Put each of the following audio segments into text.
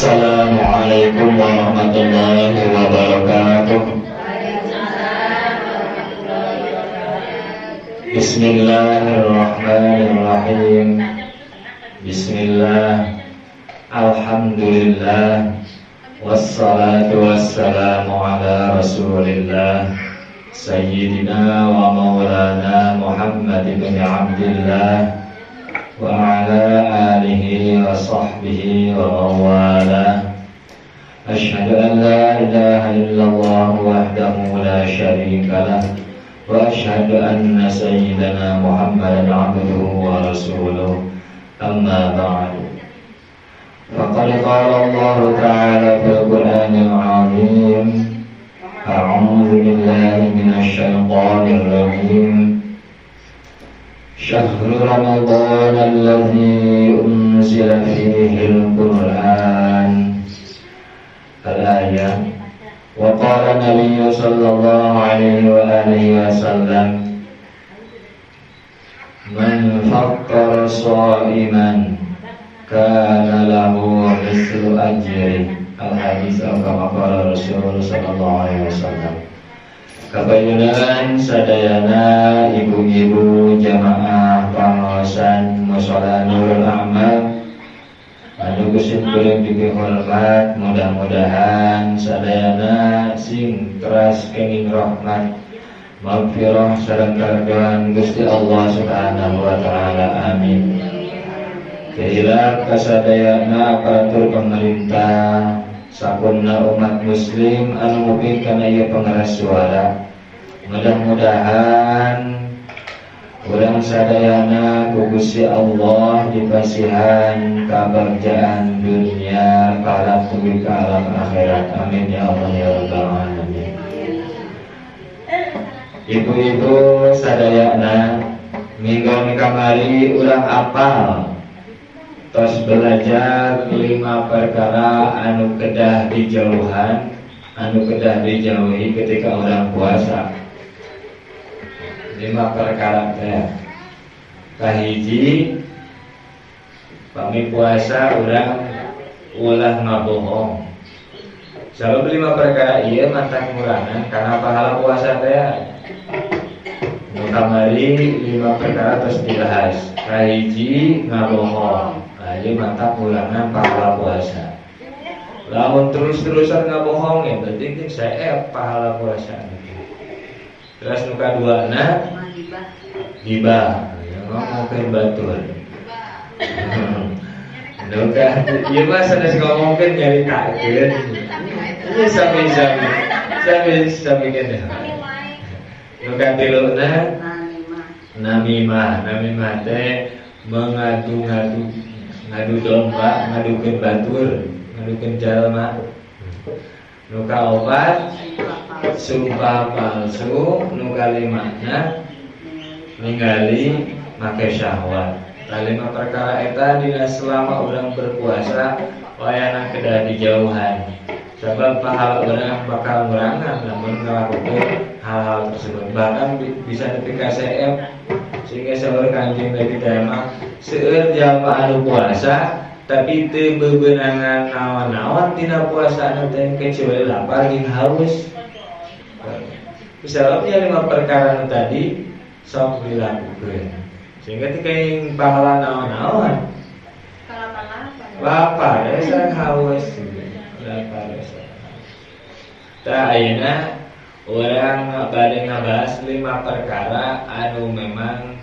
Assalamualaikum warahmatullahi wabarakatuh. Bismillahirrahmanirrahim. Bismillah, alhamdulillah, wassalatu wassalamu ala rasulillah sayyidina wa maulana Muhammad ibn Abdillah wa ala alihi wa sahbihi wa mawala. Ashhadu an la ilaha illallah wahdahu la syarika lah wa ashhadu anna sayyidana Muhammadan abduhu wa rasuluh. Amma ba'du. Faqad qala Allah ta'ala fil Qur'anil 'azim, a'udzu billahi minasy syaithanir rajim. Syahrul Ramadan allazi unzila fihi al-Qur'an. Al-ayah. Wa qala Nabiy sallallahu alaihi wa alihi wasallam, man fattara sha'iman kana lahu mithlu ajri. Al-hadis kama qala Rasulullah sallallahu alaihi wasallam. Kabayunan sadayana ibu-ibu jamaah pangaosan musala Nurul A'mal anu kusim kuring dipihormat, mudah-mudahan sadayana sing teras kenging rahmat maghfirah sareng karidhoan Gusti Allah Subhanahu wa taala. Amin. Keila kasadayana aparatur pemerintah sakumna umat muslim anu muping kana ieu pangeras suara, mudah-mudahan urang sadayana ku Gusti Allah dipasihan kabagjaan dunia kalap dugi ka alam akhirat. Amin ya Allah ya rabbal alamin. Ibu-ibu sadayana minggon kamari urang apal tos belajar 5 perkara anu kedah dijauhan, anu kedah dijauhi ketika orang puasa. 5 perkara teh. Kahiji, pami puasa urang ulah ngabohong. Sabab 5 perkara ieu matak ngurangan kana pahala puasa teh. Nu kamari 5 perkara tos dibahas. Kahiji ngabohong. Ieu matak ngurangan pahala puasa. Lamun terus-terusan ngabohong ya berarti saya pahala puasa. Terus nu kaduana gibah, ya ngomongkeun batur. Nu ka ieu mah sanes ngomongkeun nyaritakeun. Ieu sami-sami. Sami-sami keneh. Nu katiluna namimah. Namimah teh mengadu-ngadu, ngadu domba, ngadukeun batur, ngadukeun jalma. Nu kaopat sumpah palsu, nu kalimana ningali make syahwat. Tah 5 perkara eta dina selama urang berpuasa wayana kedah dijauhan. Sebab pahala urang bakal ngurangan lamun ngalakukeun hal-hal tersebut. Bahkan bisa nepi ka CF sehingga saur Kanjeng Nabi teh mah seueur jalma anu puasa tapi teu bebenangan naon-naon tina puasana teh kecuali lapar jeung haus. Sebabnya 5 perkara nu tadi sok dilakukeun sehingga teu kaing pahala naon-naon. Lapar ya sareng haus. Lapar ya sareng haus. Tah ayeuna urang bade ngabahas 5 perkara anu memang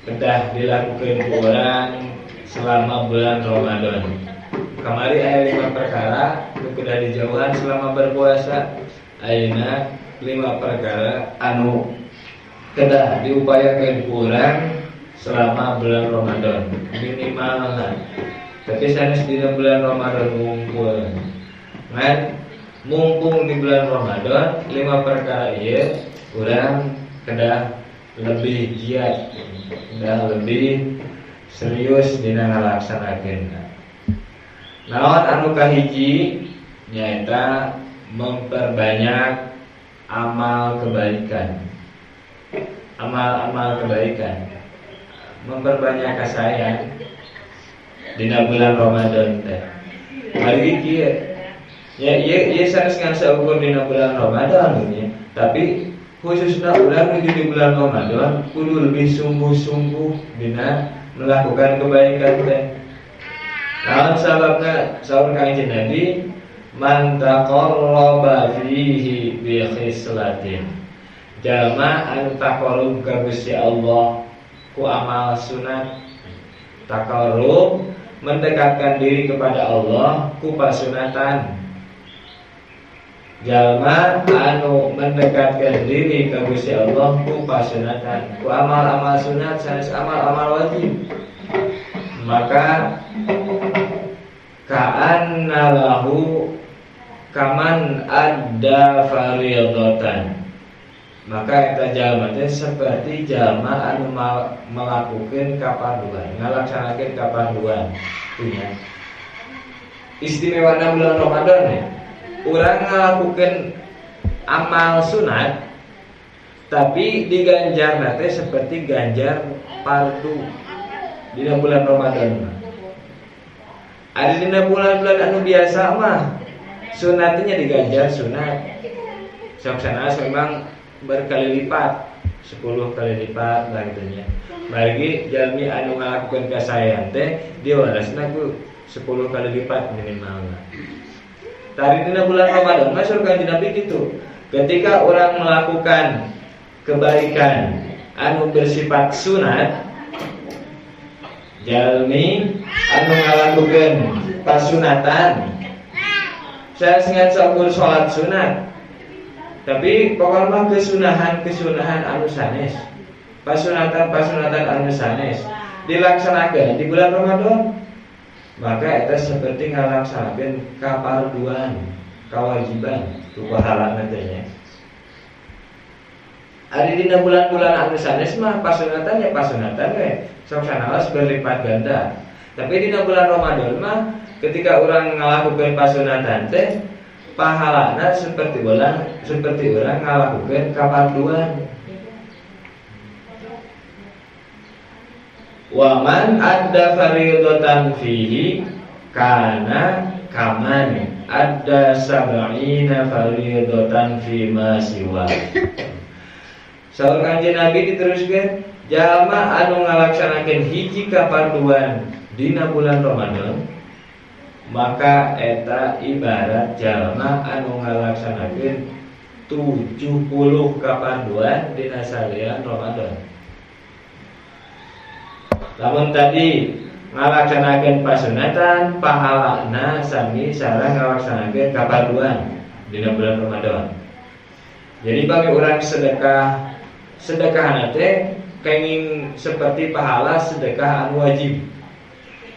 kedah dilakukan ku urang selama bulan Ramadan. Kamari aya 5 perkara nu kedah dijauhan selama berpuasa. Ayeuna 5 perkara anu kedah diupayakeun ku urang selama bulan Ramadan minimal. Tapi sanes dina bulan Ramadan ngumpul. Ngan mumpung di bulan Ramadan 5 perkara ieu urang kedah lebih giat, kedah lebih serius dina ngalaksanakeun. Naon anu kahiji nyaeta memperbanyak amal kebaikan. Amal-amal kebaikan, memperbanyak kasayang. Dina bulan Ramadan teh. Margi kieu. Ya ieu ieu sanes ngan saukur dina bulan Ramadan nya, tapi khususnya urang di bulan Ramadan kudu lebih sungguh-sungguh dina melakukan kebaikan teh. Naon sababna saur Kangjeng Nabi man taqarraba fihi bi khislatin. Jalma anu taqarrub ka Gusti Allah ku amal sunat. Taqarrub mendekatkan diri kepada Allah ku pasunatan. Jalma anu mendekatkan diri ka Gusti Allah ku pasunatan, ku amal-amal sunat sanes amal-amal wajib. Maka ka'anna lahu kaman adda fariidatan. Maka eta jalma teh seperti jalma anu melakukan kaparduan, ngalaksanakeun kaparduan. Punya istimewana bulan Ramadan ya. Urang ngalakukan amal sunat tapi diganjar teh seperti ganjar fardu dina bulan Ramadan mah. Ada dina bulan-bulan anu biasa mah sunatnya diganjar sunat. Sok sanes memang berkali lipat, 10 kali lipat lah gitu nya. Margi jalmi anu ngalakukeun kasaean teh diwaresna ku 10 kali lipat minimal. Tari dina bulan Ramadan mah saur Kanjeng Nabi kitu. Ketika orang melakukan kebaikan anu bersifat sunat, jalmi anu ngalakukeun pasunatan, saya sengaja saukur salat sunat, tapi pokoknya mah kesunahan-kesunahan anu sanes, pasunatan-pasunatan anu sanes dilaksanakeun di bulan Ramadan, maka eta seperti ngalaksanakeun kaparduan, kewajiban, ku pahalana teh nya. Ari dina bulan-bulan anu sanes mah pasunatan ya pasunatan we, sok sanaos berlipat ganda. Tapi dina bulan Ramadan mah ketika urang ngalakukeun pasunatan teh pahalana seperti urang ngalakukeun kaparduan. Wa man adda fariidatan fihi kana kaman adda sab'ina fariidatan fi ma siwa. Saur Kanjeng Nabi diteruskeun, jalma anu ngalaksanakeun hiji kaparduan dina bulan Ramadan, maka eta ibarat jalma anu ngalaksanakeun 70 kaparduan dina salian Ramadan. Lamun tadi ngalaksanakeun pasunatan pahalana sami sareng ngalaksanakeun kaparduan dina bulan Ramadan. Jadi bagi orang sedekah, sedekahna teh kenging seperti pahala sedekah anu wajib.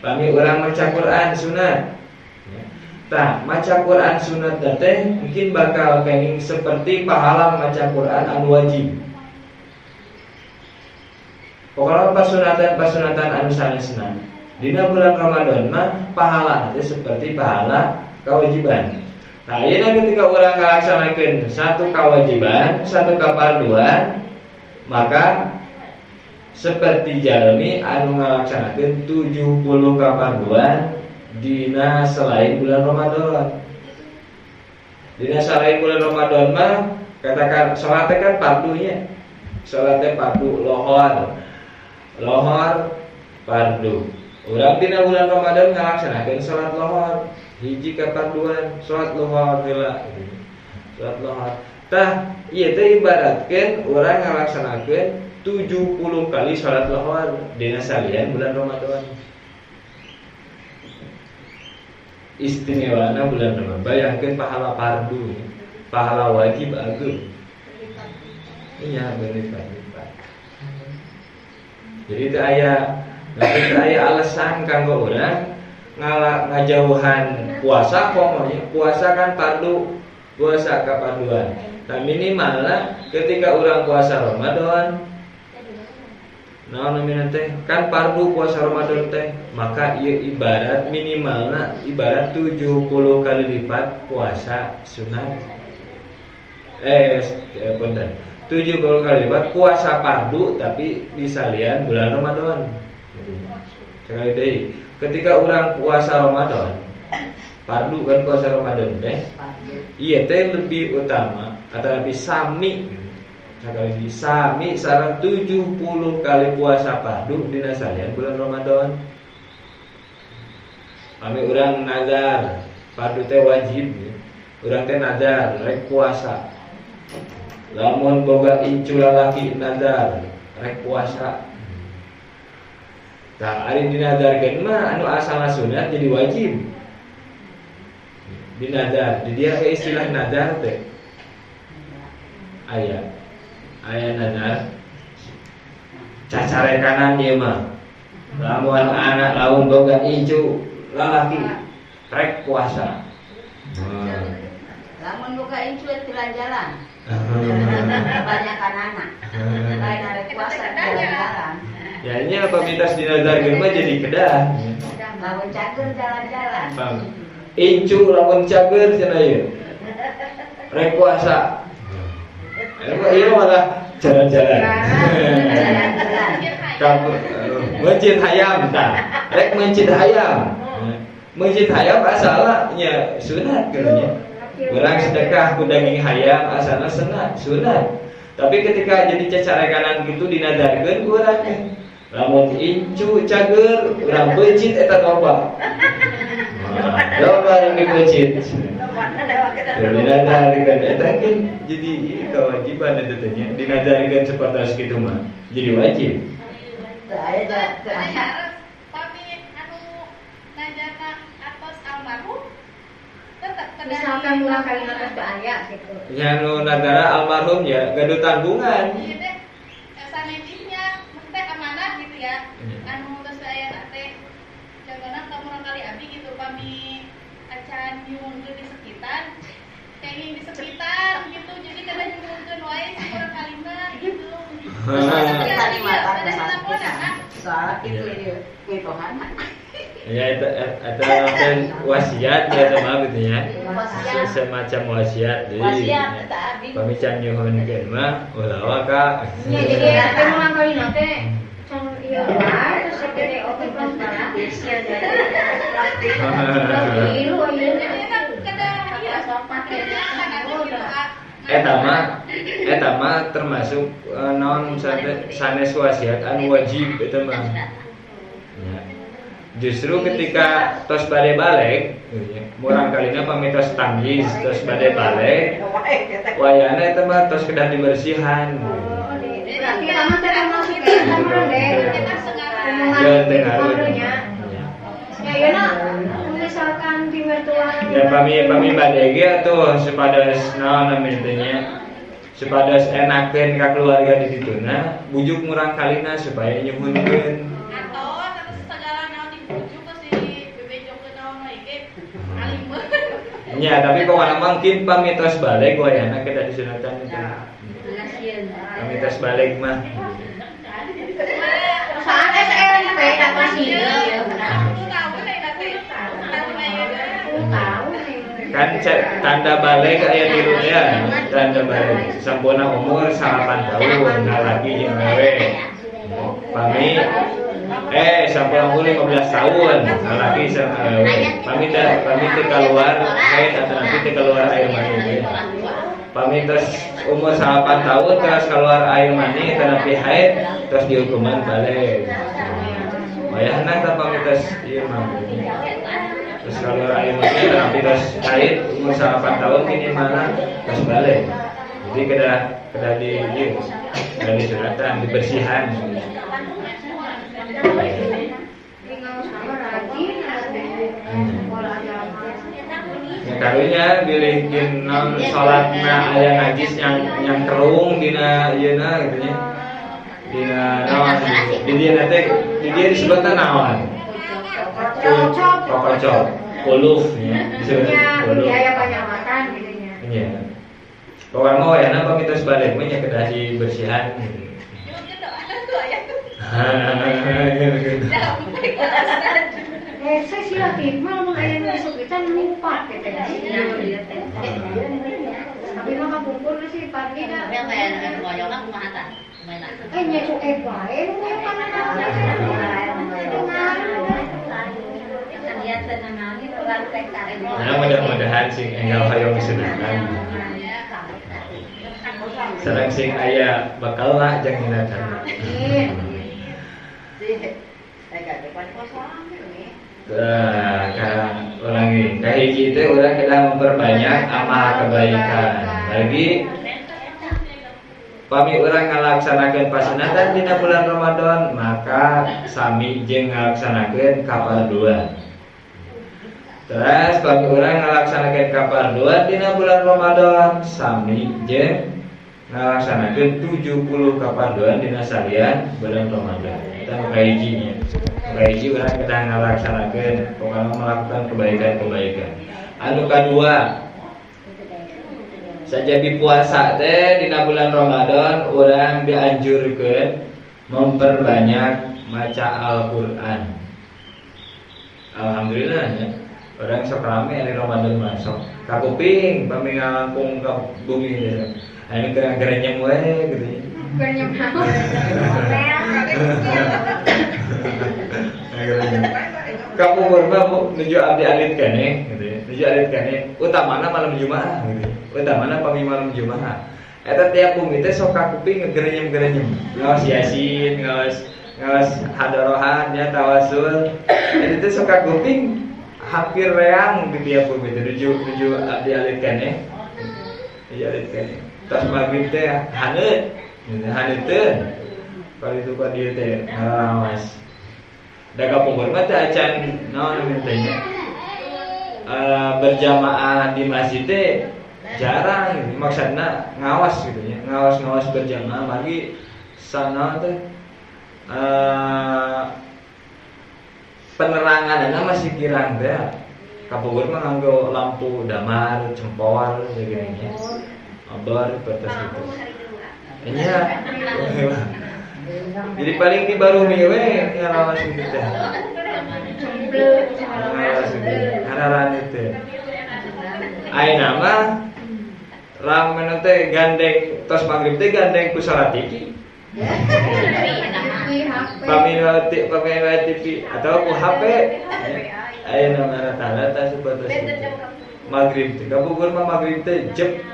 Bagi orang maca Quran sunat, tah maca Quran sunat teh mungkin bakal kenging seperti pahala maca Quran anu wajib. Pokoknya pasunatan-pasunatan anu sanesna dina bulan Ramadan mah pahala teh seperti pahala kewajiban. Nah, ayeuna ketika urang ngalaksanakeun satu kewajiban, satu kaparduan, maka seperti jalmi anu ngalaksanakeun 70 kaparduan dina selain bulan Ramadan. Dina selain bulan Ramadan mah katakan salat kan fardunya. Salat fardu lohor. Lohor fardu. Urang dina bulan Ramadan ngalaksanakeun salat lohor, hiji kaparduan salat lohor heula gitu. Salat lohor. Tah ieu teh ibaratkeun urang ngalaksanakeun 70 kali salat lohor dina salian bulan Ramadan. Istimewana bulan Ramadan. Bayangkeun pahala fardu, pahala wajib agung. Iya, berlipat-lipat. Jadi teu aya, teu aya alasan kanggo urang ngajauhan puasa komo nya. Puasa kan fardu, puasa kaparduan. Nah minimalna ketika urang puasa Ramadan, naon namina teh? Kan fardu puasa Ramadan teh, maka ieu ibarat minimalna ibarat 70 kali lipat puasa sunat. Punten. 70 kali lipat puasa fardu tapi disalian bulan Ramadan. Sekali deui, Ketika orang puasa Ramadan, fardu kan puasa Ramadan teh. Iya teh lebih utama atau lebih sami. Sekali sami sareng 70 kali puasa fardu dina salian bulan Ramadan. Kami urang nazar, fardu teh wajib. Urang teh nazar rek puasa. Lamun boga incu lalaki nazar rek puasa. Tah ari dinadarkeun mah anu asalna sunat jadi wajib. Dinadar, di dia istilah nadar teh. Aya. Aya nadar. Cacarekanan ieu mah. Lamun anak lamun boga incu lalaki rek puasa. Lamun boga incu jalan-jalan. Kebanyakan anak. Lain hari puasa jalan-jalan. Ya ini pamitas dinadarkeun mah jadi kedah. Lamun cager jalan-jalan. Incu lamun cager cenah ieu. Rek puasa. Ieu malah jalan-jalan. Mencit hayam tah. Rek mencit hayam. Mencit hayam asalna nya sunat kitu nya. Urang sedekah ku daging hayam asalna sunat. Tapi ketika jadi cacarekanan gitu dinadarkeun ku urang teh. Lamun incu cager urang peuncit eta loba. Loba yang dipeuncit. Dinadarkeun eta kan jadi kewajiban eta teh nya. Dinadarkeun sapertos kitu mah jadi wajib. Misalkan ulang kali atas bahaya gitu. Ya nu nadara almarhum ya gaduh tanggungan. Iya teh sanedihnya teh amanah gitu ya. Anu geus aya teh contohna ka murang kali abi gitu pami acan nyuhunkeun di sekitar, kenging di sekitar gitu. Jadi kada nyuhunkeun wae si murang kalina gitu. Soal itu ieu mitohana. Ya itu wasiat ya sama gitu ya. Semacam wasiat. Jadi pamican nyuhunkeun mah ulah waka. Nya jadi teh ulang kali teh can ieu wae terus gede oge pas plastik. Ieu eta mah termasuk naon sanes wasiat anu wajib eta mah. Ya. Justru ketika tos bade balik, murang kalina pami tos tamyiz tos bade balik, wayana eta mah tos kedah dibersihan. Berarti lama teh termasuk eta mah deh. Ya teh ngaruh. Ya yeuna misalkan di mertua. Ya pami bade ge atuh supados naon namina teh nya. Supados enakeun ka keluarga di dituna, bujuk murang kalina supaya nyuhunkeun. Ya, tapi pokoknya mungkin pamitos balik wayana kita disunatan itu. Pamitos balik mah. Saat SMP tak masih. Kan tanda balik aya tilu ya, tanda balik. Sampurna umur 8 tahun, nah lagi jeung awewe. Pami sampurna umur 15 tahun, nah lagi sama awewe. Pami teu keluar haid atau nanti teu keluar air mani. Pami terus umur 8 tahun terus keluar air mani tetapi haid terus dihukuman balik. Wayahna tah pami terus ieu mah. Terus keluar air mani tetapi terus haid umur 8 tahun kini mana terus balik. Jadi kedah di ieu, kedah disunatan, dibersihan. Ya karunya bilih dina salatna aya najis yang kerung dina ieuna gitu nya. Dina naon di dieu teh di dieu disebutna naon? Kokocok, kuluf nya disebutna kuluf. Aya panyawatan gitu nya. Nya. Pokokna mah wayahna pamitos balik mah nya kedah dibersihan gitu. Saya sih lagi mah lamun aya nu disukitan lupa gitu. Tapi mah kapungkur sih pagi dah. Nya cuek wae nu kana. Nah, mudah-mudahan sing enggal hoyong disunatan. Sareng sing aya bakal lah jang nyunatan. Nah, ulangi. Kahiji teh urang kedah memperbanyak amal kebaikan. Lagi pami urang ngalaksanakeun pasunatan dina bulan Ramadan, maka sami jeung ngalaksanakeun kafarduan. Terus pami urang ngalaksanakeun kafarduan dina bulan Ramadan, sami jeung ngalaksanakeun 70 kafarduan dina salian bulan Ramadan. Eta nu kahijinya. Kahiji urang kedah ngalaksanakeun pokona melakukan kebaikan-kebaikan. Anu kadua, sajabi puasa teh dina bulan Ramadan urang dianjurkeun memperbanyak maca Al-Qur'an. Alhamdulillah ya. Urang sok rame ari Ramadan mah sok kakuping pami ngalangkung ka bumi teh. Anu keur gerenyem we gitu ya. Gerenyem naon? Kapungkur mah nuju abdi alit keneh gitu ya. Nuju alit keneh utamana malam Jumaah gitu. Utamana pami malam Jumaah. Eta tiap bumi teh sok kakuping ngegerenyem-gerenyem. Ngaos Yasin, ngaos hadorohan nya tawasul. Eta teh sok kakuping hampir reang di tiap bumi teh nuju abdi alit keneh. Nuju alit keneh. Tos magrib teh haneut. Haneuteun. Kali itu ka dieu teh ngarawas. Da kapungkur mah teh acan naon teh nya. Berjamaah di masjid teh jarang gitu. Maksudna ngawas gitu nya, ngawas-ngawas berjamaah margi sana teh peneranganna masih kirang teh. Kapungkur mah nganggo lampu damar, cempor gitu nya. Obor batas gitu. Nya. Jadi paling di barumi we ngarawas gitu teh. Ngawas gitu. Hararan teh. Ayeuna mah ramen teh gandeng tos magrib teh gandeng ku salat TV. Pami TV atau ku HP. Ayeuna mah rata-rata sapertos itu. Magrib teh kapungkur mah magrib teh jep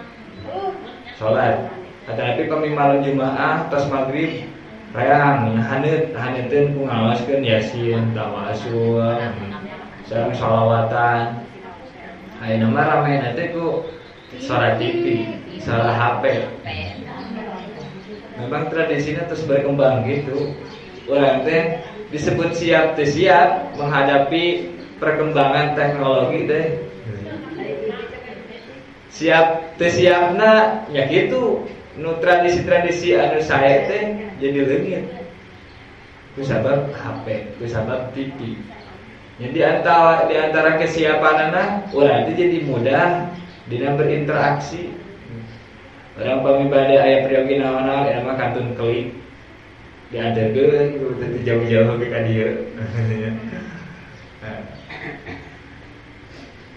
salat. Tapi pami malam Jumaah tos magrib reang haneut haneuteun ku ngawaskeun Yasin, tawasul, sareng sholawatan. Ayeuna mah ramena teh ku suara TV, suara HP. Memang tradisinya terus berkembang gitu. Urang teh disebut siap teh siap menghadapi perkembangan teknologi teh. Siap teh siapna ya gitu. Nu tradisi-tradisi anu sae teh jadi leungit. Ku sabab HP, ku sabab TV. Jadi di antara kesiapanana urang teh jadi mudah dina berinteraksi. Urang pami bade aya priyogi naon-naon eta mah kantun klik. Dianterkeun ku teu jauh-jauh ke ka dieu.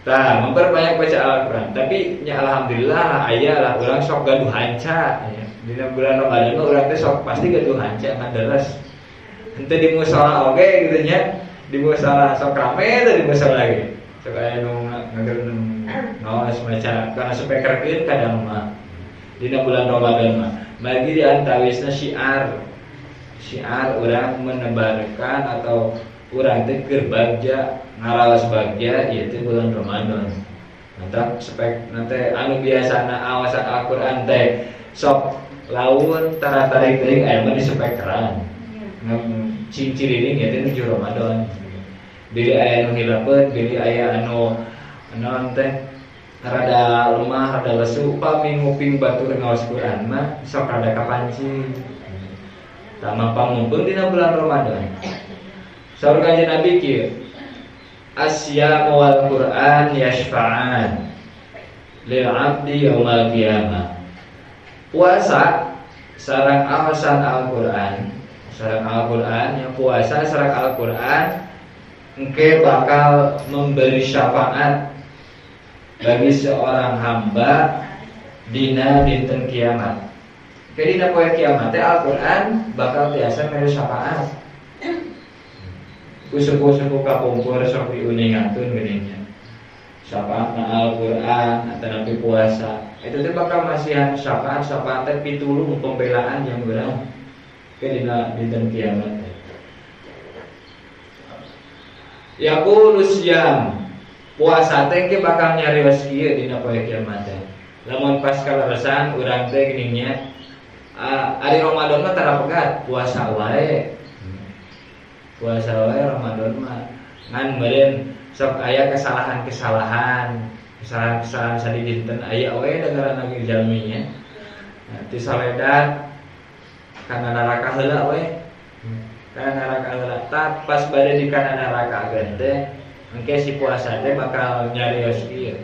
Tah, memperbanyak baca Al-Qur'an. Tapi nya alhamdulillah aya lah urang sok gaduh hanca ya. Dina bulan Ramadan mah urang teh sok pasti gaduh hanca ngadares. Henteu di musala oge gitu nya. Di musala sok rame teh di musala ge. Sok aya nu ngagerenem ngaos maca kana speakerkeun kadang mah. Dina bulan Ramadan mah. Bagi di antawisna syiar. Syiar urang menebarkan atau urang teh keur bagja ngaraos bagja ieu teh bulan Ramadan. Mantap spek nanti anu biasana awasan Al-Qur'an teh sok laun tara-tarik teuing aya mah di spekeran. Ciri-cirining ieu teh nuju Ramadan. Bilih aya anu hilapeun, bilih aya anu naon teh rada lemah, rada lesu pami nguping batur ngaos Qur'an mah sok rada kapancing. Tah mangpa dina bulan Ramadan. Saur Kanjeng Nabi kieu. Asyamu wal Qur'an yashfa'an lil 'abdi yaumal qiyamah. Puasa sareng awasan Al-Qur'an, sareng Al-Qur'an yang puasa sareng Al-Qur'an engke bakal memberi syafaat bagi seorang hamba dina dinten kiamat. Ke dina poe kiamat teh Al-Qur'an bakal tiasa mere syafaat. Ku sepuh-sepuh kapungkur sok diuningakeun geuning nya. Syafaat na Al-Qur'an atanapi puasa. Itu teh bakal masihan syafaat teh pitulung pembelaan yang urang ke dina dinten kiamat. Yaqulu siyam puasa teh ke bakal nyarios kieu dina poe kiamat teh. Lamun pas kaleresan urang teh geuning nya ari Ramadan mah tara pegat puasa wae. Puasa wae Ramadan mah ngan meureun sok aya kesalahan-kesalahan, kesalahan-kesalahan sadidinten aya we da ngaranna ge jalmi nya. Nah, ti saledat kana neraka heula we. Kana neraka heula tah pas bade di kana neraka teh engke si puasa teh bakal nyarios ieu.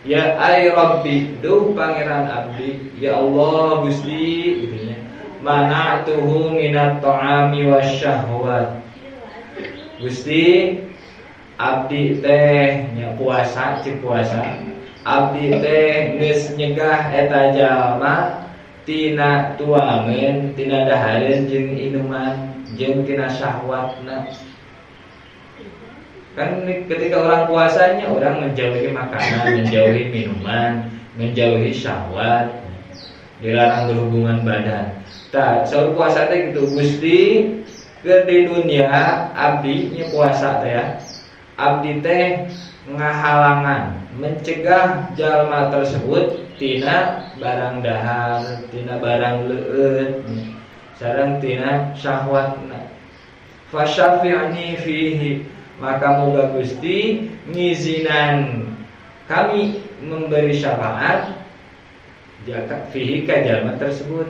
Ya ay Rabbi, duh pangeran abdi, ya Allah Gusti gitu nya. Mana'tuhu minat ta'ami wasyahwat. Gusti abdi teh nya puasa cik puasa. Abdi teh geus nyegah eta jalma tina tuangeun, tina dahareun jeung inuman, jeung tina syahwatna. Kan ketika orang puasanya orang menjauhi makanan, menjauhi minuman, menjauhi syahwat, dilarang berhubungan badan. Tah, saur puasa teh gitu, Gusti keur di dunia abdi nya puasa teh ya. Abdi teh ngahalangan, mencegah jalma tersebut tina barang dahar, tina barang leueut, sareng tina syahwatna. Fasyafi'ni fihi, maka moga Gusti ngizinan kami memberi syafaat jaka fihi ka jalma tersebut.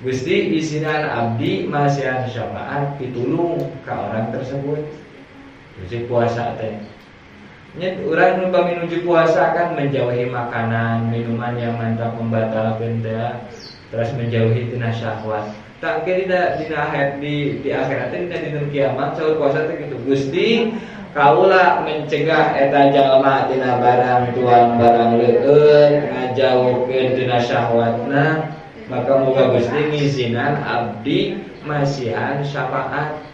Gusti izinan abdi masihan syafaat pitulung ka orang tersebut. Gusti puasa teh. Nya urang nu menuju puasa kan menjauhi makanan, minuman yang mantap membatalkeun teh, terus menjauhi tina syahwat. Tak kira dina akhirat di akhirat teh dina dinten kiamat saur puasa teh kitu. Gusti kaula mencegah eta jalma tina barang tuang barang leueut, ngajauhkeun tina syahwatna, maka moga Gusti ngizinan abdi masihan syafaat.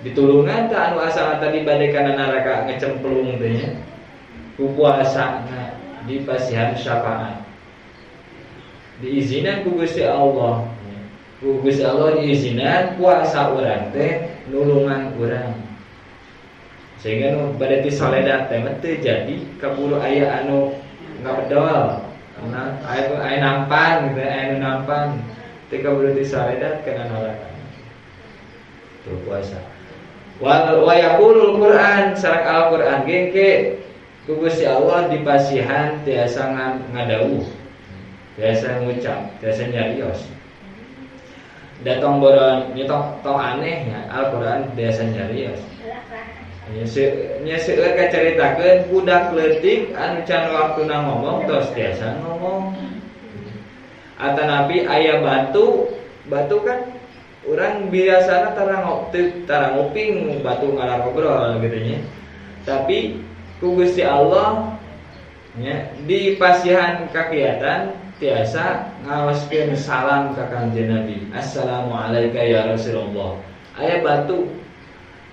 Ditulungan teh anu asalna tadi bade kana neraka ngecemplung teh nya. Ku puasana dipasihan syafaat. Diizinan ku Gusti Allah. Ku Gusti Allah diizinan puasa urang teh nulungan urang. Sehingga nu bade ti soledat teh mah teu jadi kaburu aya anu ngabedol. Nah, aya nampan gitu, aya nu nampan teu kaburu ti soledat kana neraka. Tuh puasa. Wa yaqulul Qur'an sareng Al-Qur'an ge ke ku Gusti Allah dipasihan tiasa ngadawuh, tiasa ngucap, tiasa nyarios. Datang boron nya tong aneh nya Al-Qur'an tiasa nyarios. Nya seueur kacaritakeun budak leutik anu can waktuna ngomong tos tiasa ngomong. Atanapi aya batu, batu kan orang biasana tara nguping batu ngarobrol gitu nya. Tapi ku Gusti Allah nya di pasihan kakiatan tiasa ngaoskeun salam ka Kangjeng Nabi. Assalamualaikum ya Rasulullah. Aya batu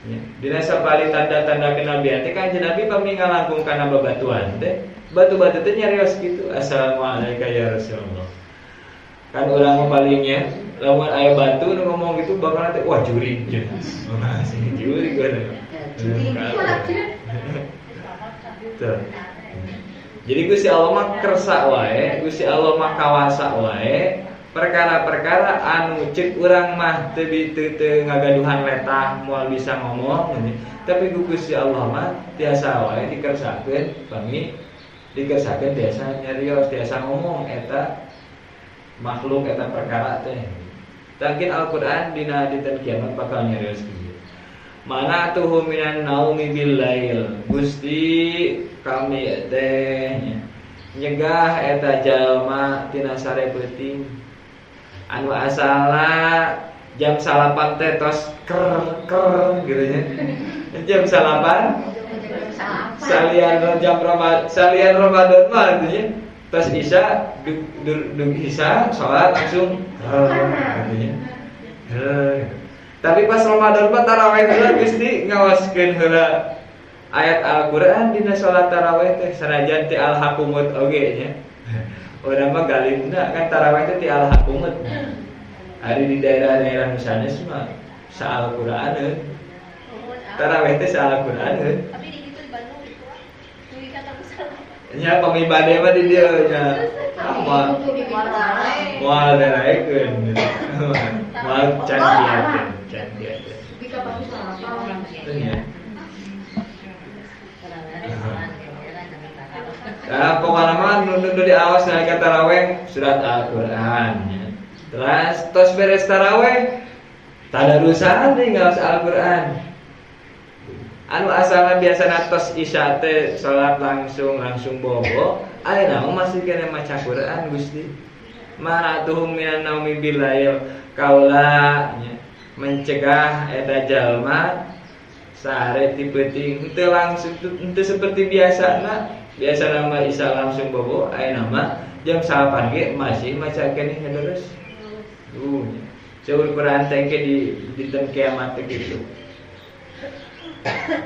nya dina sapali tanda-tanda kenabian teh Kangjeng Nabi pami ngalangkung kana babatuan teh, batu-batu teh nyarios kitu assalamualaikum ya Rasulullah. Kan urang mah palingnya lamun aya batu nu ngomong gitu bakal teh wah jurig jeung. Wah sing jurig kan. Tuh. Jadi Gusti Allah mah kersa wae, Gusti Allah mah kawasa wae, perkara-perkara anu ceuk urang mah teu teu ngagaduhan letah moal bisa ngomong, tapi ku Gusti Allah mah tiasa wae dikersakeun pami dikersakeun tiasa nyarios, tiasa ngomong eta makhluk eta perkara teh. Tangkin Al-Qur'an dina dinten kiamat bakal nyarios kieu. Mana tuhu minan naumi bil lail. Gusti kami teh nyegah eta jalma tina sare peuting. Anu asalna jam 9 teh tos ker ker gitu nya. Jam 9 salian jam Ramadan, salian Ramadan mah gitu nya. Tos isya dug isya salat langsung gitu nya. Tapi pas Ramadan mah tarawih heula Gusti ngawaskeun heula ayat Al-Qur'an dina salat tarawih teh sanajan ti al-hakumut oge nya. Urang mah galimna kan tarawih teh ti al-hakumut. Ari di daerah-daerah misalnya mah sa Al-Qur'aneun. Tarawih teh sa Al-Qur'aneun. Tapi di ditu di Bandung gitu ah. Dugi ka musala. Nya pamibade mah di dieu nya. Moal moal daraekeun. Moal can diakeun. Nya. Nah, pokoknya mah nu diawas nalika tarawih surat Al-Qur'an nya. Terus tos beres tarawih tadarusan deui ngaos Al-Qur'an. Anu asalna biasana tos isya teh salat langsung bobo, ayeuna mah masih keneh maca Qur'an Gusti. Manatuhum minan naumi bilail kaula nya mencegah eta jalma sare ti peuting henteu langsung henteu seperti biasana. Biasa nama isya langsung bobo, ayeuna mah jam 8 ge masih maca keneh terus. Seueur Quran teh ke di dinten kiamat teh kitu.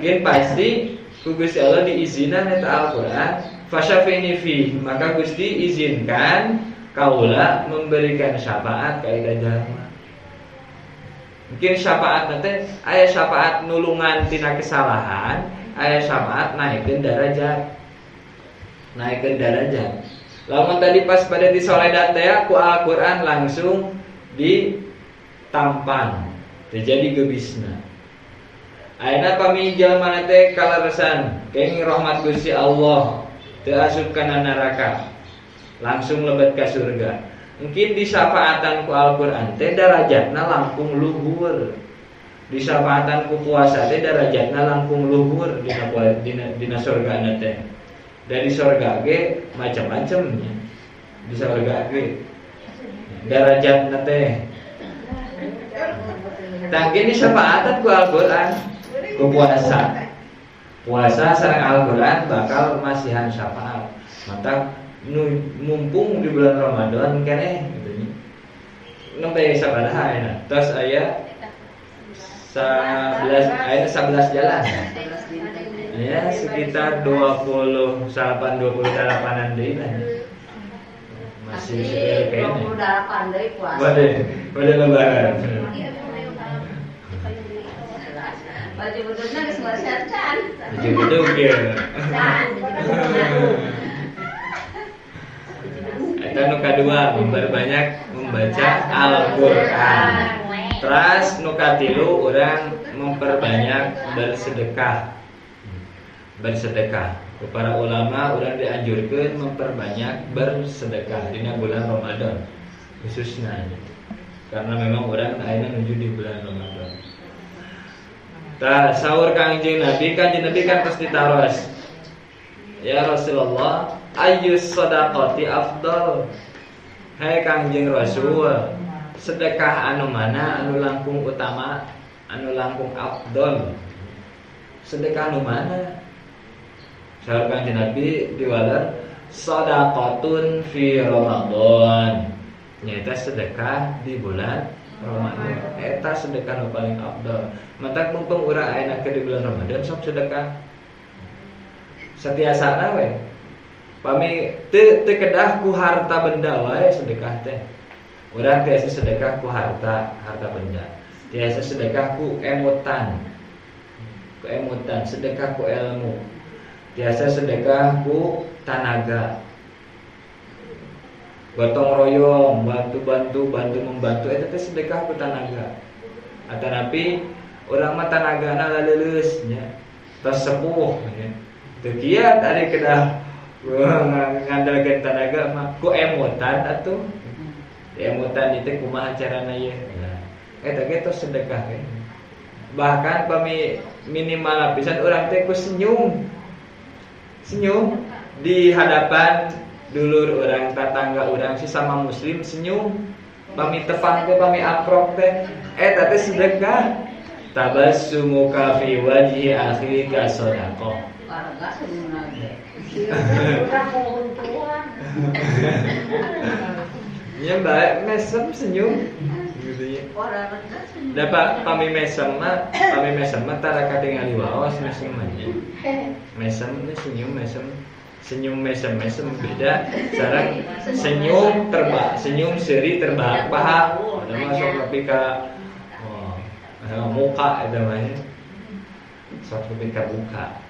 Gen pasti ku Gusti Allah diizinan eta Al-Qur'an, fasyafini fi, maka Gusti izinkan kaula memberikan syafaat ka eta jalma. Mungkin syafaat teh aya syafaat nulungan tina kesalahan, aya syafaat naikeun darajat. Naikeun darajat. Lamun tadi pas pada di soledat teh ku Al-Qur'an langsung ditampan, terjadi gebisna. Ayeuna pami jalma teh kaleresan kenging rahmat Gusti Allah teu asup kana neraka, langsung lebet ka surga. Mungkin disafaatan ku Al-Qur'an teh darajatna langkung luhur. Disafaatan ku puasa teh darajatna langkung luhur dina surgana teh. Dari surga ge macam-macam nya. Di surga ge darajatna teh. Tah ge disafaatan ku Al-Qur'an, ku puasa. Puasa sareng Al-Qur'an bakal masihan syafaat. Maka mumpung di bulan Ramadan keneh gitu nya. Nembe sabaraha ayeuna? Tos aya 11, aya 11 jalan. Ya sekitar 28 28-an deui lah. Masih sekitar kayaknya. 28 deui puasa. Bade lebaran. Baju budukna geus meser can. Baju buduk ya. Eta nu kadua memperbanyak membaca Al-Qur'an. Terus nu katilu urang memperbanyak bersedekah. Bersedekah. Para ulama urang dianjurkeun memperbanyak bersedekah dina bulan Ramadan khususnya. Karena memang urang ayeuna nuju di bulan Ramadan. Tah sahur Kangjeng Nabi kan pasti taros. Ya Rasulullah, ayyus shadaqati afdal? Hai Kangjeng Rasul, sedekah anu mana anu langkung utama, anu langkung afdal? Sedekah anu mana? Sahur Kangjeng Nabi diwaler shadaqatun fi Ramadan. Nyaeta sedekah di bulan Ramadan. Eta sedekah nu paling afdal. Matak mumpung urang ayeuna keur di bulan Ramadan sok sedekah. Satiasana we. Pami teu kedah ku harta benda wae sedekah teh. Urang tiasa sedekah ku harta benda. Tiasa sedekah ku emutan. Ku emutan, sedekah ku ilmu. Tiasa sedekah ku tanaga. Gotong royong, bantu-bantu, bantu membantu eta teh sedekah ku tanaga. Atanapi urang mah tanagana laleuleus nya. Tos sepuh nya. Teu kiat ari kedah ngandalkeun tanaga mah ku emutan atuh. Emutan itu kumaha carana ieu. Nah, eta ge tos sedekah we. Bahkan pami minimal lapisan urang teh ku senyum. Senyum di hadapan dulur orang, tetangga orang, sesama muslim senyum. Pami tepang teh, pami amprok teh, eta teh sedekah. Tabassumuka fi wajhi akhika shadaqah. Warga senyum ge. Ya baik, mesem senyum. Gitu nya. Da pami mesem mah tara katingali waos mesem mah nya. Mesem teh senyum mesem. Senyum mesem mesem beda sareng senyum terbahak, senyum seuri terbahak-bahak. Ada mah sok nepi ka muka eta mah nya. Sok nepi ka buka.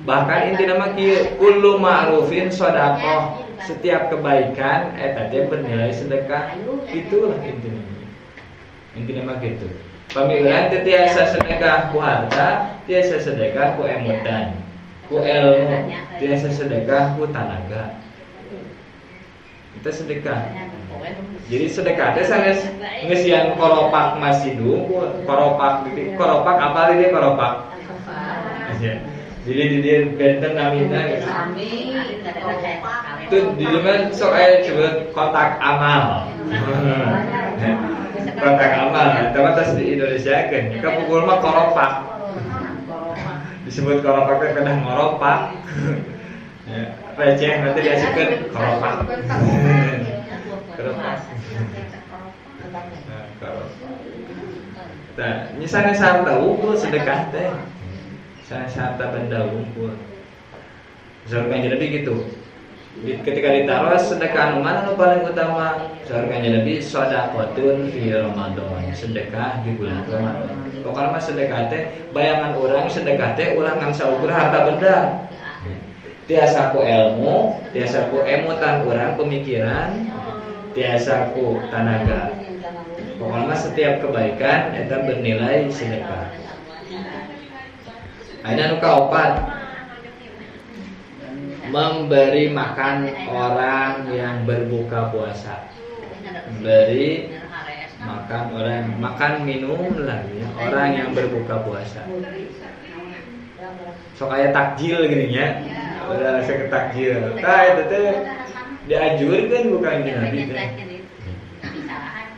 Bahkan intina mah kieu, kullu ma'rufin shadaqah. Setiap kebaikan eta teh bernilai sedekah. Itulah intina. Intina mah kitu. Pami urang teh tiasa sedekah ku harta, tiasa sedekah ku emutan, ku ilmu, tiasa sedekah ku tanaga. Itu sedekah. Jadi sedekah teh sanes ngeusian koropak masjid, koropak koropak apa dia koropak? Ya. Jadi dia benten namina gitu. Itu di luar sok aya disebut kotak amal. Kotak amal, tapi tas di Indonesia kan. Kapukul mah koropak. Disebut koropak teh kedah ngoropak. Ya, receh nanti diasupkeun koropak. Koropak. Nah, koropak. Nah, misalnya harta unggul sedekah teh. Harta benda unggul. Saur Kanjeng Nabi gitu. Ketika ditaruh sedekah anu mana nu paling utama? Saur Kanjeng Nabi shadaqatun fi Ramadan, sedekah di bulan Ramadan. Pokoknya mah sedekah teh bayangan orang sedekah teh ulah ngan saukur harta benda. Tiasa ku ilmu, tiasa ku emutan orang pemikiran, tiasa ku tanaga. Pokoknya mah setiap kebaikan eta bernilai sedekah. Ada nu kaopat, memberi makan orang yang berbuka puasa. Beri makan orang, makan minum lah ya, orang yang berbuka puasa. Sok aya takjil gini nya. Udah rasa takjil. Tah eta teh diajurkeun ku Kanjeng Nabi teh.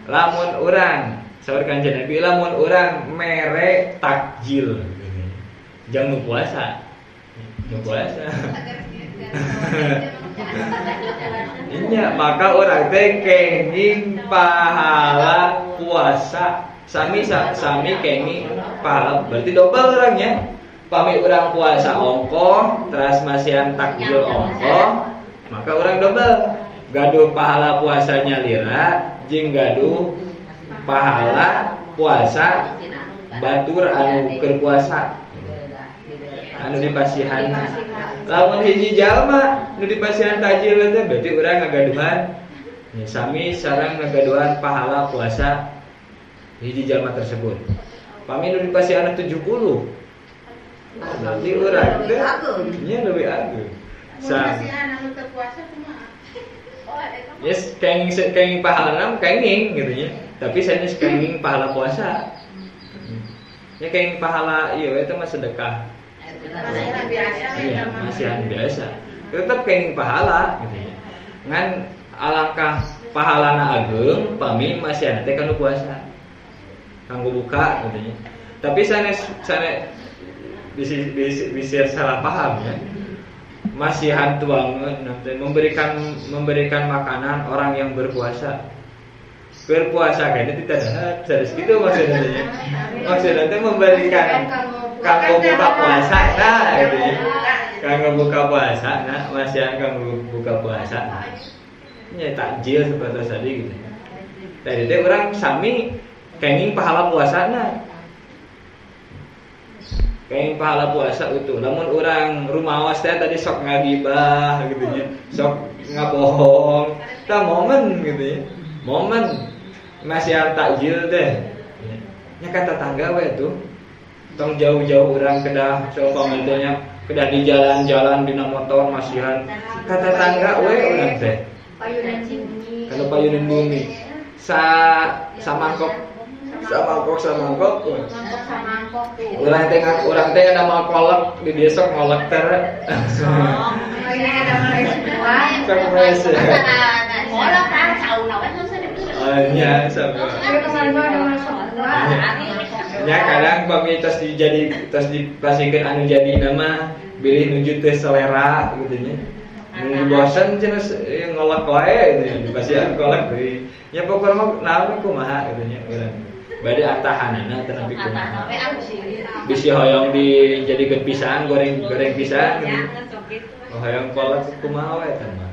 Lamun urang, saur Kanjeng Nabi lamun urang mere takjil jang nu puasa. Nu puasa. Iya, maka orang teh kenging pahala puasa. Sami sami kenging pahala, berarti dobel orangnya. Pami orang puasa ongkoh, teras masihan takjil ongkoh, maka orang dobel. Gaduh pahala puasanya lira, jeung gaduh pahala puasa batur anu keur puasa. Anu dipasihan. Lamun hiji jalma nu dipasihan takjil teh berarti urang ngagaduhan ya, sami sareng ngagaduhan pahala puasa hiji jalma tersebut. Pami nu dipasihan 70. Berarti urang teh nya leuwih ageung. Masihan anu teu puasa kumaha? Yes, kenging kenging pahala kenging gitu nya. Tapi sanes kenging pahala puasa. Ya kenging pahala ieu eta mah sedekah. Iya, masihan biasa. Tetap kenging pahala gitu ya. Ngan alangkah pahalana ageung pami masihan teh kanu puasa. Kanggo buka gitu ya. Tapi sanes sanes bisa salah paham ya. Masihan tuangan nanti memberikan makanan orang yang berpuasa. Berpuasa kayaknya tidak ada harus gitu maksudnya. Maksudnya teh memberikan kanggo buka puasa nah gitu ya. Kanggo buka puasa nah masihan kanggo buka puasa. Nya takjil seperti tadi gitu. Tadi teh urang sami kenging pahala puasana. Kenging pahala puasa utuh. Lamun urang rumaos teh tadi sok ngagibah gitu nya, sok ngabohong. Tah momen gitu ya. Momen masihan takjil teh. Nya ka tetangga we tuh. Tong jauh-jauh orang kedah seumpama teh nya kedah di jalan-jalan dina motor masihan ka tetangga we urang teh. Payunan bumi. Kalau payunan bumi. Sa samangkok samangkok samangkok. Samangkok tuh. Urang teh ada kolek di dia sok ngolek teh. Sok Ngolek kan sauna we Nya sama. Nya kadang pami tos dijadi tos dipasikeun anu jadi nama bilih nuju teh selera gitu nya. Nu bosen cenah ngolak wae gitu dipasihan kolak deui. Nya pokona mah naon kumaha gitu nya urang. Bade atahanana teh nepi kumaha. Bisi hoyong dijadikeun pisang, goreng pisang gitu. Hoyong kolak kumaha wae teh mah.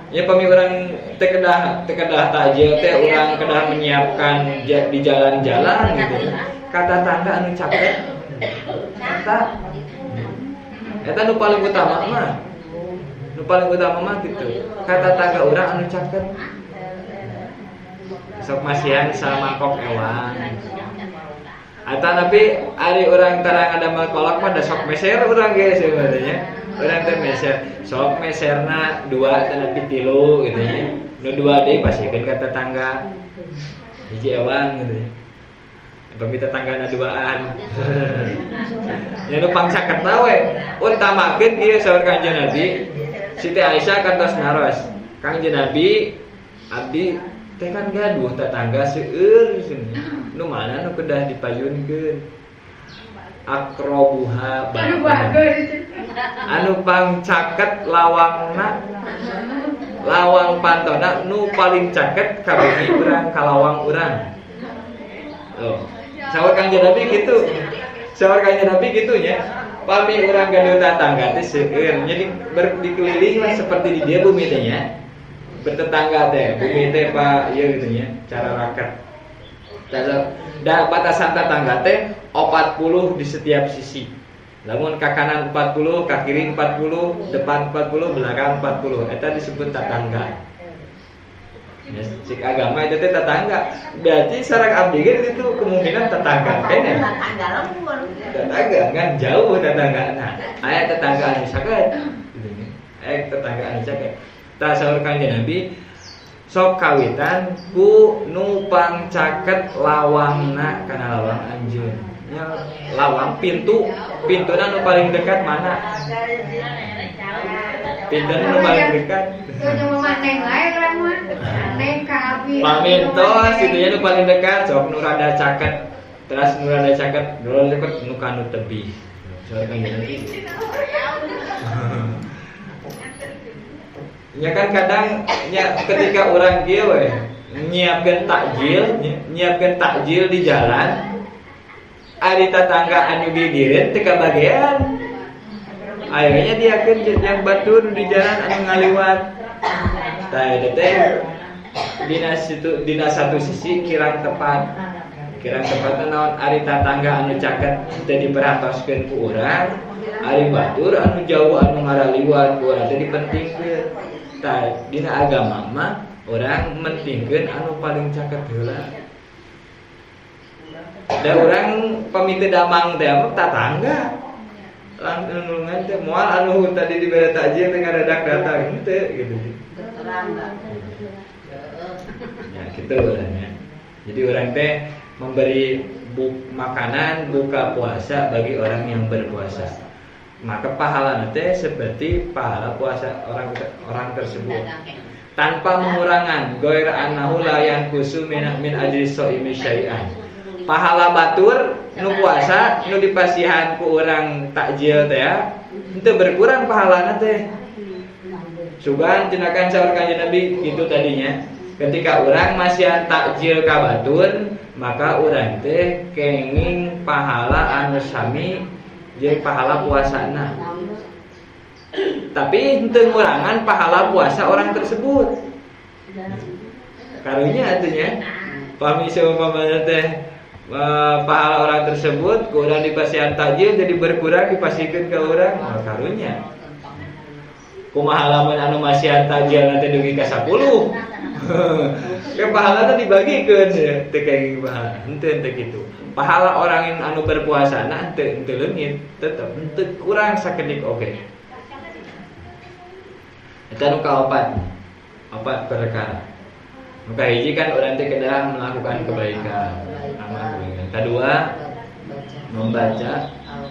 Ya pami urang teh kedah takjil teh urang kedah menyiapkan di jalan-jalan gitu. Kata tangga anu caket. Eta nu paling utama mah. Nu paling utama mah gitu. Kata tangga urang anu caket. Sok masihan samangkok ewang. Atau tapi ari urang tarang ngadamel kolak mah da sok meser urang ge sebenarnya. Urang teh meser, sok meserna 2 tenapi 3 gitu nya. Nu 2 deui pasikeun ka tetangga. Hiji ewang gitu nya. Pami tetanggana duaan. Nya nu pangcaketna we, utamakeun kieu saur Kanjeng Nabi. Siti Aisyah kantos naros, Kanjeng Nabi abdi teh kan gaduh tetangga seueur cenah. Nu mana nu kedah dipayunkeun? Akrobuha baban. Anu pangcaket lawangna, lawang pantona nu paling caket ka bumi urang ka lawang urang. Tuh. Saur Kanjeng Nabi gitu. Saur Kanjeng Nabi gitu nya. Pami urang gaduh tetangga teh seueur. Jadi dikeliling lah seperti di dia bumi teh nya. Bertetangga teh, bumi teh Pak ieu gitu nya, cara raket. Da batasan tetangga teh 40 di setiap sisi. Lamun ke kanan 40, ke kiri 40, depan 40, belakang 40. Eta disebut tetangga. Ya, cik agama itu teh tetangga. Berarti sareng abdi ge itu kemungkinan tetangga keneh. Tetangga lembur. Tetangga kan jauh tetangga. Nah, aya tetangga anu saket. Aya tetangga anu saket. Tah saur Kanjeng Nabi sok kawitan ku nu pangcaket lawangna kana lawang anjeun. Nya lawang pintu, pintuna nu paling dekat mana? Pintuna nu paling dekat. Pamintos itu nya nu paling dekat sok nu rada caket. Terus nu rada caket, nu rada caket nu kanu tebih. Saur Kanjeng Nabi. Ya kan kadang ya ketika orang kieu we nyiapkeun takjil di jalan ari tetangga anu gigireun teu kabagean. Akhirnya diakeun yang batur di jalan anu ngaliwat. Tah eta teh dina satu sisi kirang tepat. Kirang tepatna naon ari tetangga anu caket teu diperhatoskeun ku urang, ari batur anu jauh anu ngaraliwat ku urang teh dipentingkeun. Tah dina agama mah orang mentingkeun anu paling caket heula. Da urang pami teu damang teh mah tatangga. Lantungan teh moal anu tadi dibere takjil teh ngadadak datang henteu gitu. Ya kitu urangnya. Jadi urang teh memberi makanan buka puasa bagi orang yang berpuasa. Maka pahala nanti seperti pahala puasa orang tersebut tanpa mengurangan goir annahu la yanqusu min ajri shaimi syai'an. Pahala batur nu puasa nu dipasihan ku urang takjil teh ya henteu berkurang pahalana teh. Sugan cenah saur Kanjeng Nabi gitu tadinya. Ketika urang masihan takjil ka batur maka urang teh kenging pahala anu sami jeung pahala puasana. Tapi henteu ngurangan pahala puasa orang tersebut. Karunya atunya pami seumpamana teh pahala orang tersebut ku urang dipasihan takjil jadi berkurang dipasihkeun ka urang, nah, karunya. Kumaha lamun anu masihan takjil nanti dugi ka 10. Ke pahala teh dibagikeun teu kenging pahala. Henteu teu kitu. Pahala orang yang anu berpuasa na henteu leungit, tetep henteu kurang sakedik oge. Eta nu kaopat. Opat perkara. Nu kahiji kan urang teh kedah melakukan kebaikan, amal kebaikan. Kadua membaca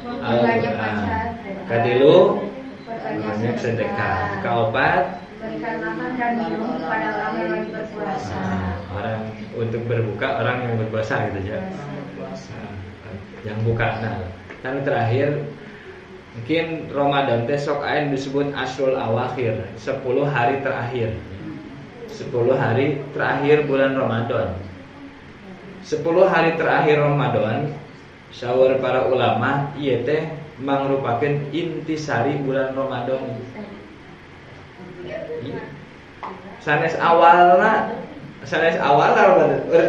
Al-Qur'an. Katilu banyak sedekah. Kaopat berikan makan dan minum kepada orang yang lagi berpuasa. Nah, orang untuk berbuka, orang yang berpuasa gitu ya. Yang buka. Nah, lalu terakhir Mungkin Ramadan teh sok aya disebut asrul awakhir, 10 hari terakhir. 10 hari terakhir bulan Ramadan. 10 hari terakhir Ramadan saur para ulama ieu teh mangrupakeun intisari bulan Ramadan. Sanes awalna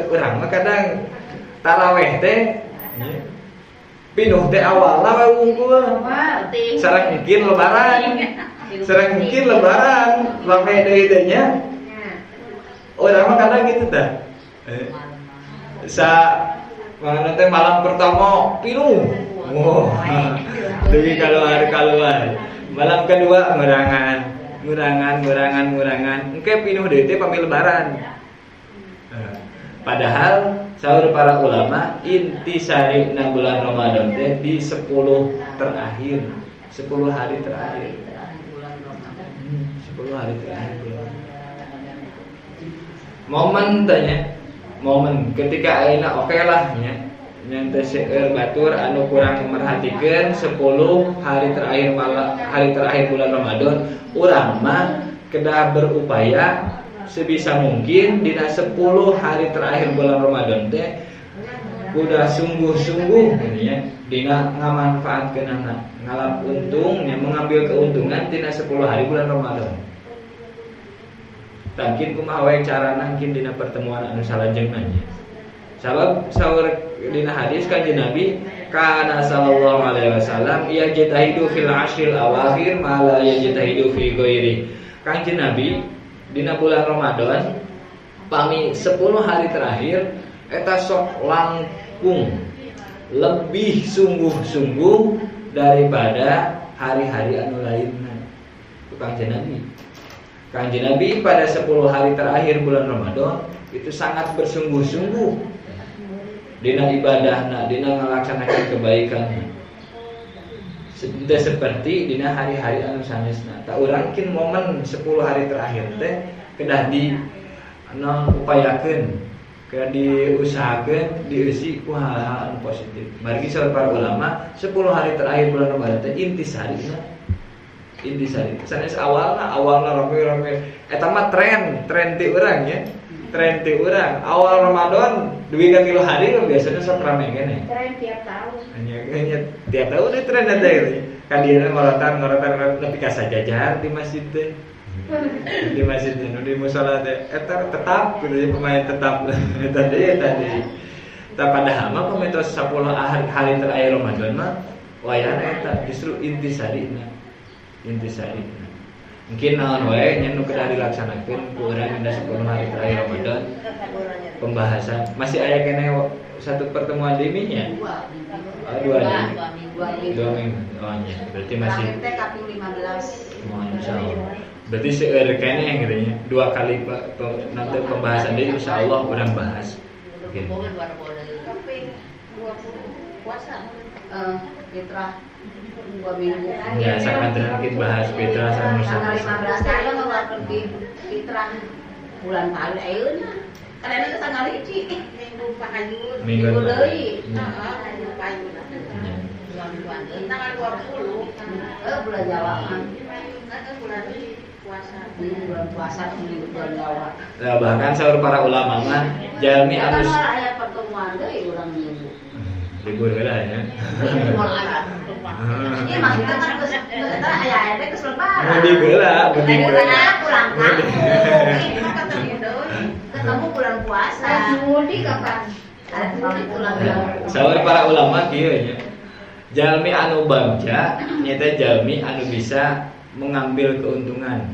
urang mah kadang taraweh teh pinuh teh awalna we wungkul. Sareng mungkin lebaran, rame deui teh nya. Urang mah kadang gitu tah. Sa mana teh malam pertama pinuh. Wah. Deui kaluar. Malam kedua ngurangan. Engke pinuh deui teh pami lebaran. Padahal saur para ulama intisari 6 bulan Ramadan teh di 10 terakhir, 10 hari terakhir. 10 hari terakhir bulan. Momen teh nya, momen ketika ayeuna oke lah nya. Nyan teh seueur batur anu kurang memerhatikeun 10 hari terakhir hari terakhir bulan Ramadan, urang mah kedah berupaya sebisa mungkin dina 10 hari terakhir bulan Ramadan teh udah sungguh-sungguh gitu ya dina ngamanfaatkeunana, ngalap untung nya, mengambil keuntungan dina 10 hari bulan Ramadan. Tangkin kumaha wae carana mungkin dina pertemuan anu salajengna nya. Sabab saur dina hadis Kanjeng Nabi kana sallallahu alaihi wasallam yajtahidu fil ashril awakhir ma la yajtahidu fi ghairi. Kanjeng Nabi dina bulan Ramadan pami 10 hari terakhir eta sok langkung lebih sungguh-sungguh daripada hari-hari anu lainna. Ku Kanjeng Nabi. Kanjeng Nabi pada 10 hari terakhir bulan Ramadan itu sangat bersungguh-sungguh dina ibadahna, dina ngalaksanakan kebaikan. Tidak seperti dina hari-hari anu sanesna. Tak urang kin momen 10 hari terakhir teh kedah di non upayakeun, kedah diusahakeun, dieusi ku hal-hal anu positif. Margi saur para ulama 10 hari terakhir bulan Ramadan teh intisarina. Intisari. Sanes awalna rame-rame. Eta mah tren ti urang nya. Tren ti urang awal Ramadan duwi ka 3 hari biasanya sok rame keneh. Tren tiap tahun. Nya tiap tahun teh tren teh gitu. Kan dieuna ngorotan nepi ka sajajar di masjid teh. Di masjid teh nu di musala teh eta tetap gitu pemain tetap eta deui eta deui. Tah padahal mah pemain tos 10 hari terakhir Ramadan mah wayahna eta justru intisarina. Intisarina. Mungkin naon wae nya nu kedah dilaksanakeun ku urang dina 10 hari terakhir Ramadan. Pembahasan masih aya keneh satu pertemuan deui nya? Dua minggu. Oh nya, berarti masih teh kaping 15. Oh, insyaallah. Berarti seueur keneh gitu nya. Dua kali nanti pembahasan deui insyaallah urang bahas. Mungkin. Kaping 20 puasa. Fitrah 2 minggu. Ya, sakantenan kita bahas fitrah sama tanggal 15 teh ngeluarkeun fitrah bulan paling ayeuna. Karena itu tanggal 1 minggu pahayun. Minggu deui. Heeh, minggu pahayun. Tanggal 20. Bulan Jawa mah. Bulan puasa. Bulan puasa minggu bulan Jawa. Nah, bahkan saur para ulama mah jalmi anu aya pertemuan deui urang minggu. Libur heula nya. Ini maksudnya kan geus eta aya teh geus lebaran. Mudik heula, mudik heula. Pulang kampung. Ketemu bulan puasa. Mudik kapan? Saur para ulama kieu nya. Jalmi anu bagja nyata jalmi anu bisa mengambil keuntungan.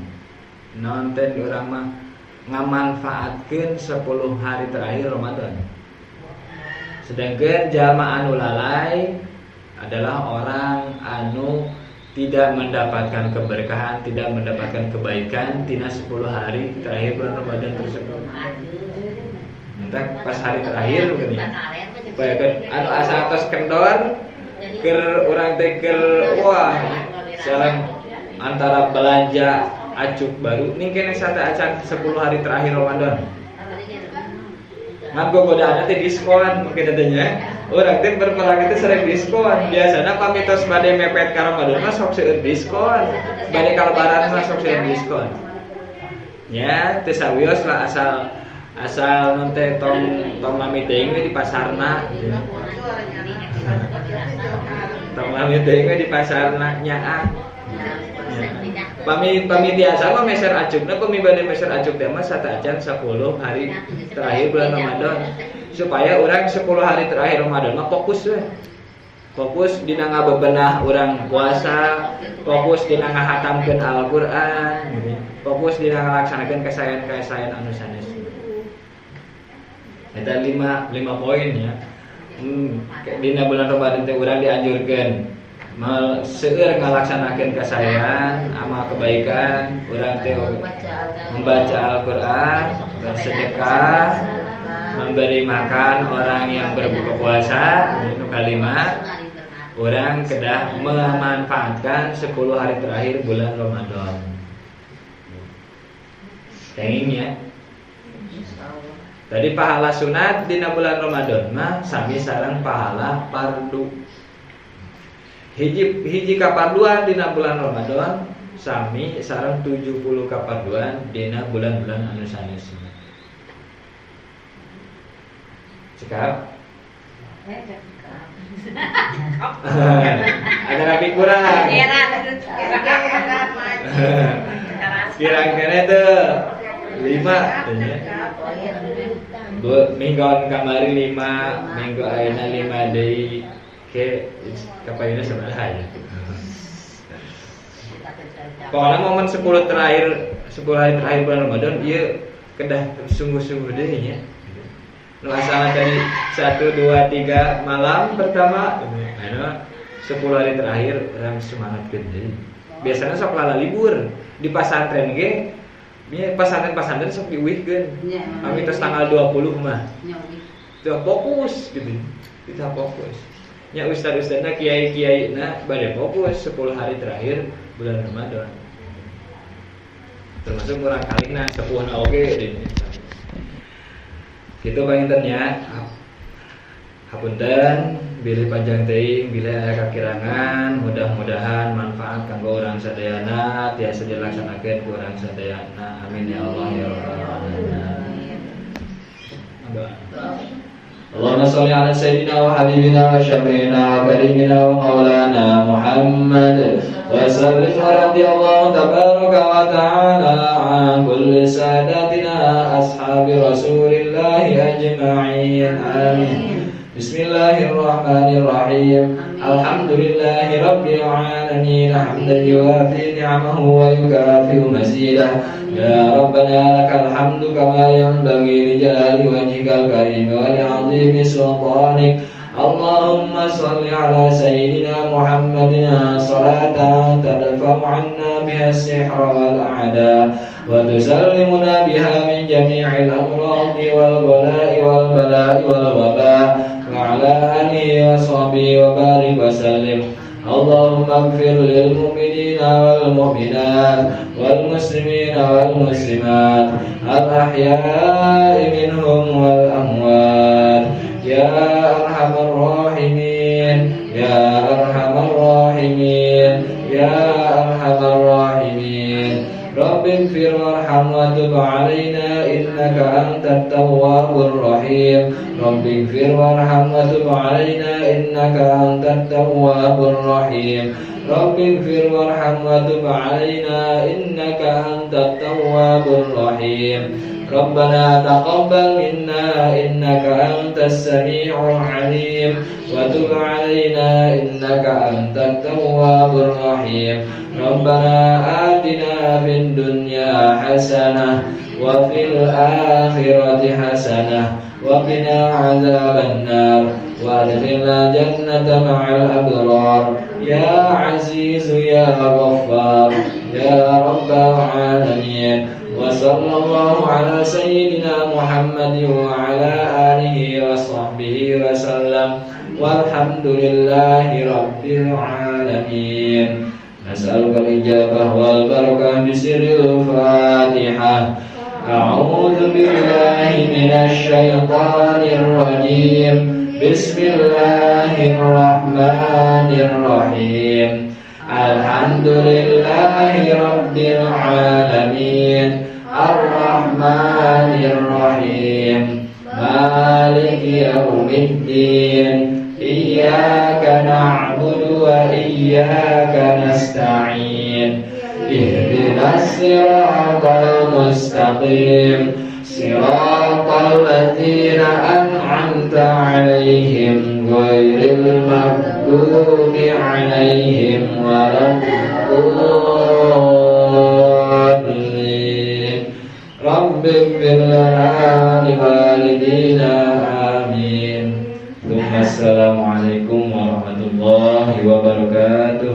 Naon teh urang mah ngamanfaatkeun 10 hari terakhir Ramadan. Sedangkan jalma anu lalai adalah orang anu tidak mendapatkan keberkahan, tidak mendapatkan kebaikan tina 10 hari terakhir bulan Ramadan tersebut. Entah pas hari terakhir mungkin ya. Bayangkan anu asa atos kendor keur urang teh keur wah sekarang antara belanja acuk baru ning kene sate acan 10 hari terakhir Ramadan. Ngan gogodaan teh diskon mungkin teh nya. Urang teh berperang itu sering diskon. Biasana pamitos bade mepet ka Ramadan mah sok seueur diskon. Bade ka lebaran mah sok seueur diskon. Ya, teu sawios lah asal asal non teh tong tong lami teuing we di pasarna. Tong lami teuing we di pasarna nyaah. Pami pami biasa mah meser acukna, pami bade meser acuk teh mah sateuacan 10 hari terakhir bulan Ramadan. Supaya orang 10 hari terakhir Ramadan mah fokus we. Fokus dina ngabebenah urang puasa, fokus dina ngahatamkeun Al-Qur'an, fokus dina ngalaksanakeun kasaean-kasaean anu sanes. Eta 5 poin ya. Dina bulan Ramadan teh urang dianjurkeun seueur ngalaksanakeun kasaean, amal kebaikan, urang teh membaca Al-Qur'an, bersedekah, memberi makan orang yang berbuka puasa, itu kalimat. Orang kedah memanfaatkan 10 hari terakhir bulan Ramadan. Kenging ya. Tadi pahala sunat dina bulan Ramadan mah sami sareng pahala fardu. Hiji hiji kaparduan dina bulan Ramadan sami sareng 70 kaparduan dina bulan-bulan anu sanesna. Cekap? Ada lagi kurang. Kira-kira itu 5 ya. Minggu kamari 5, minggu ayeuna 5 deui. Ke kapayuna sabaraha ya. Pokoknya momen 10 hari terakhir bulan Ramadan ieu kedah sungguh-sungguh deui nya. Nu asalna tadi 1 2 3 malam pertama, anu 10 hari terakhir urang semangatkeun deui. Biasanya sok lala libur di pasantren ge, pasantren-pasantren sok diuihkeun. Kami tos tanggal 20 mah. Teu fokus gitu. Kita fokus. Nya ustad-ustadna kiai-kiaina bade fokus 10 hari terakhir bulan Ramadan. Termasuk urang kalina sepuhna oge deui. Gitu panginten nya. Hapunten bilih panjang teuing, bilih aya kakirangan, mudah-mudahan manfaat kanggo urang sadayana tiasa dilaksanakeun ku urang sadayana. Amin ya Allah ya rabbal alamin. Allahumma sholli ala sayyidina wa habibina wa syafi'ina wa karimina wa maulana Muhammad wa sallim radhiyallahu tabaraka wa ta'ala an kulli sadatina ashabi rasulillahi ajma'in. Amin. Bismillahirrahmanirrahim. Alhamdulillahi rabbil alamin. Hamdan yuwafi ni'amahu wa yukafi'u mazidah. Ya Rabbana lakal hamdu kama yanbaghi li jalali wajhikal karim wa li 'azimi sultanik. Allahumma shalli ala sayyidina Muhammadin salatan tadfa'u 'anna biha as-sihra wal a'da wa tusallimuna biha min jami'il amradi wal bala'i wal bala'i wal waba wa ala alihi wa sahbihi wa barik wa sallim. Allahumma ighfir lil mu'minina wal mu'minat wal muslimina wal muslimat al ahya'i minhum wal amwat. Ya arhamar rahimin, ya arhamar rahimin, ya arhamar rahimin. Rabbi ighfir warham wa tub alaina innaka antat tawwabur rahim. Rabbi ighfir warham wa tub alaina innaka antat tawwabur rahim. Rabbi ighfir warham wa tub alaina innaka antat tawwabur rahim. Rabbana taqabbal minna innaka antas samiul alim wa tub alaina innaka antat tawwabur rahim. Rabbana atina fid dunya hasanah wa fil akhirati hasanah wa qina adzaban nar wa adkhilna jannata ma'al abrar. Ya aziz ya ghaffar ya rabbal alamin. Wa sallallahu ala sayyidina Muhammadin wa ala alihi wa sahbihi wa sallam. Walhamdulillahi rabbil alamin. Nas'aluka al-ijabah wal barakah bi sirril Fatihah. A'udzu billahi minasy syaithanir rajim. Bismillahirrahmanirrahim. Alhamdulillahi rabbil alamin. Arrahmanir rahim. Maliki yaumiddin. Iyyaka na'budu wa iyyaka nasta'in. Ihdinas siratal mustaqim. Siratal ladzina an'amta 'alaihim ghairil maghdubi 'alaihim waladdallin. Rabbighfir lana wa liwalidina amin. Assalamualaikum warahmatullahi wabarakatuh.